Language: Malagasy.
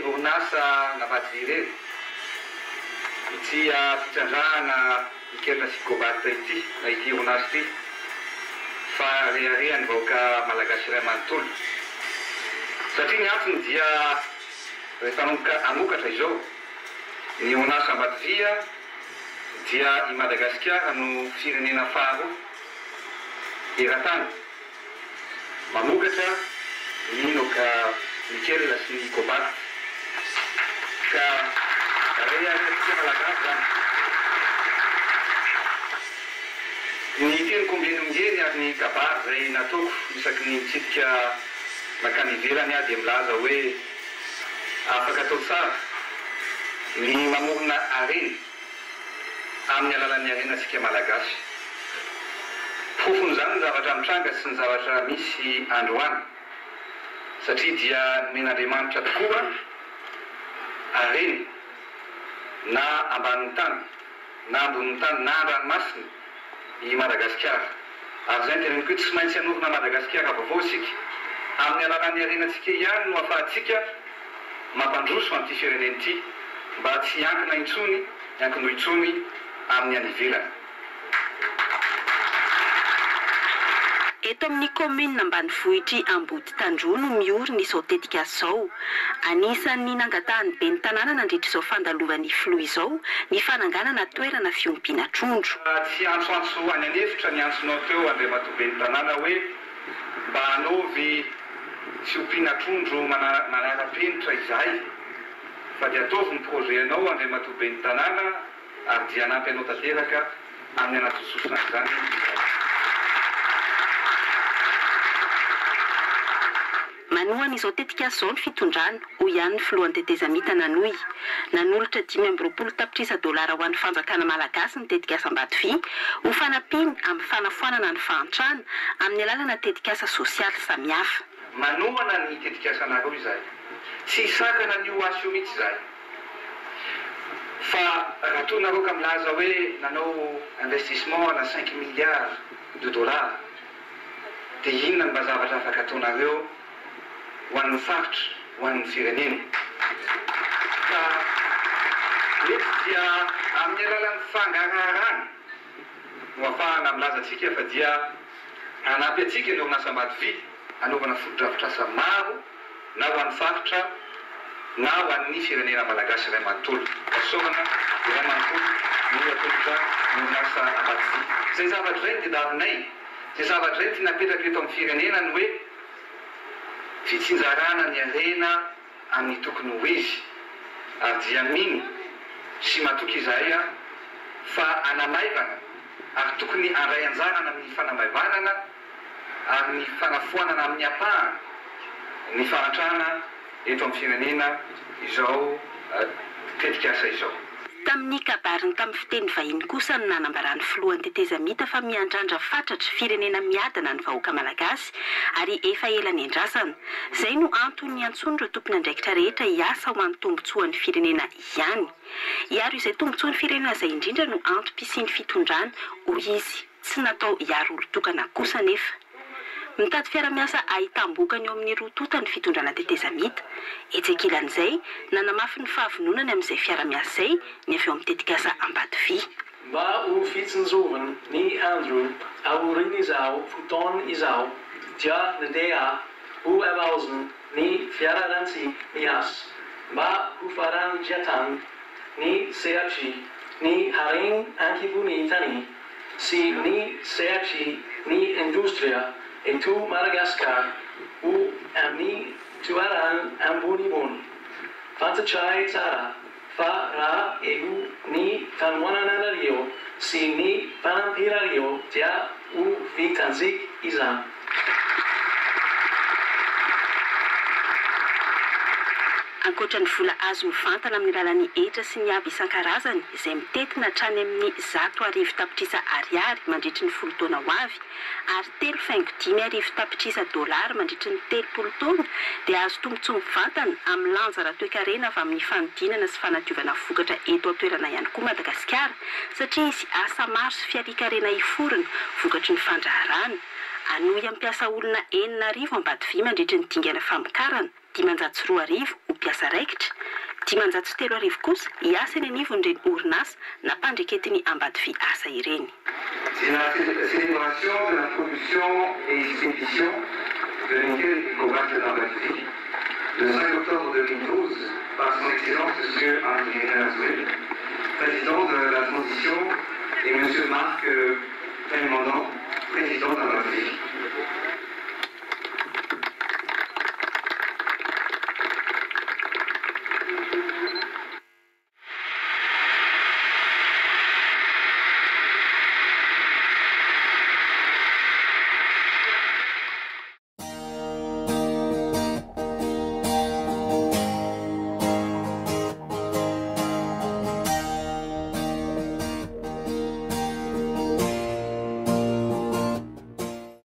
orinasa Navadivy irery ity fitrandrahana nickel sy cobalt ity na ity orinasa ity fa reharehan'ny vahoaka malagasy iray manontolo satria ny antony dia rehefa hanomboka hamokatra izao ny orinasa Ambatovia dia i Madagasikara no firenena faharoa eran-tany Mamokatra ny noka nickel sy ny cobalt ka reharehantsika Malagasy izany. Ny teniko ombieny ombieny ary ny kabary izay nataoko isaky ny mitsidika mankany ivelany aho dia milaza hoe afaka atao tsara ny mamorona harena. amin'ny alalan'ny harenantsika Malagasy. Porofon'izany ny zavatra mitranga sy ny zavatra misy androany, satria dia nomen'Andriamanitra tokoa harena na ambanin'ny tany na ambonin'ny tany na an-dranomasina i Madagasikara. Ary izay no teneniko hoe tsy maintsy hanorina Madagasikara vaovao isika. Amin'ny alalan'ny harenantsika ihany no ahafahantsika mampandroso an'ity firenena ity mba tsy hiankina intsony, hiankin-doha intsony amin'ny any ivelany. Eto amin'ny kaominina ambanivohitr'i Amboditandroa no miorina izao tetikasa izao. Anisan'ny nangatahan'ny ben'ny tanàna nandritra izao fandalovan'ny filoha izao ny fananganana toerana fiompiana trondro. Tsy antsoantso any an'efitra ny antsonao teo Andriamatoa Ben'ny tanàna hoe mba anaovy fiompiana trondro manara-penitra izahay fa dia ataovy ny projet anao Andriamatoa Ben'ny tanàna ary dia hanampy anao tanteraka amin'ny hanatontosana izany izahay. Manohana izao tetikasa izao ny fitondrana, hoy ihany ny filohan'ny tetezamita nanohy. Nanolotra 25 tapitrisa dolara ho an'ny fanjakana malagasy ny tetikasa Ambatovy ho fanampiany amin'ny fanafoanana ny fahantrana amin'ny alalana tetikasa sosialy samihafa. Manohana ny tetikasanareo izahay. Tsy hisakana an'io asa io mihitsy izahay. Fa raha toa nareo ka milaza hoe nanao investissement ana cinq milliards de dollars, dia inona no mba zavatra afaka ataonareo ho an'ny faritra, ho an'ny firenena? Ka eto dia amin'ny alalan'ny fangaraharana no afahana milaza antsika fa dia hanampy antsika ny orinasa Ambatovy hanaovana fotodrafitrasa maro na ho an'ny faritra na ho an'ny firenena malagasy iray manontolo. Fisaorana iray manontolo no atolotra ny orinasa Ambatovy. Izay zavatra izay no tediavinay, izay zavatra izay no tiana apetraka eto amin'ny firenena ny hoe fitsinjarana ny harena amin'ny tokony ho izy ary dia mino sy matoky izahay fa hanamaivana ary tokony handray anjarana amin'ny fanamaivanana ary ny fanafoanana amin'ny ampahany ny fahantrana eto amin'ny firenena izao tetikasa izao. Tamin'ny kabariny tamin'ny fiteny vahiny kosa no nanambaran'ny filohan'ny tetezamita fa miandrandra fatratra firenena miadana ny vahoaka malagasy ary efa ela niandrasana. Izay no antony niantsoany ireo tompon'andraikitra rehetra hiasa ho an'ny tombontsoan'ny firenena ihany. Hiaro izay tombontsoan'ny firenena izay indrindra no antom-pisian'ny fitondrana, hoy izy. Tsy natao hiaro olon-tokana kosa anefa. Mitady fiara-miasa ahitam-bokany eo amin'ny roa tonta ny fitondrana tetezamita. Etsy ankilan'izay, nanamafy ny fahavononany amin'izay fiara-miasa izay ny avy eo amin'ny tetikasa Ambatovy. Mba ho fitsinjovana ny andro aorian'izao fotoana izao dia ndeha ho havaozina ny fiarahan-miasa mba ho faranjatana ny sehatry ny harena an-kibon'ny tany sy ny sehatry ny indostria eto Madagasikara ho amin'ny toerana ambonimbony. Fantatray tsara fa raha eo ny fanohananareo sy ny fanampianareo dia ho vitantsika izany. Ankoatra ny vola azo mivantana amin'ny alalan'ny hetra sy ny haba isan-karazany izay mitentina hatrany amin'ny 100 tapitrisa ariary mandritry ny folo taona ho avy ary telo faingo dimy arivo tapitrisa dolara mandritry ny 30 taona dia azo tombontsoa mivantana amin'ny lanja ara-toekarena avy amin'ny fanodinana sy fanadiovana vokatra eto an-toerana ihany koa Madagasikara satria hisy asa maro sy fiharian-karena hiforona vokatry ny fandraharahana. Hanohy hampiasa olona 6000 Ambatovy mandritry ny dingana famokarana. 2500 ho mpiasa raikitra. 35 kosa hiasa eny anivon'ireny orinasa nampandreketin'ny Ambatovy asa ireny. C'est la célébration de la production et expédition de nickel et cobalt d'Ambatovy, le 5 octobre 2012, par son Excellence Monsieur Andry Rajoelina, président de la transition, et Monsieur Marc Prémandant, président d'Ambatovy.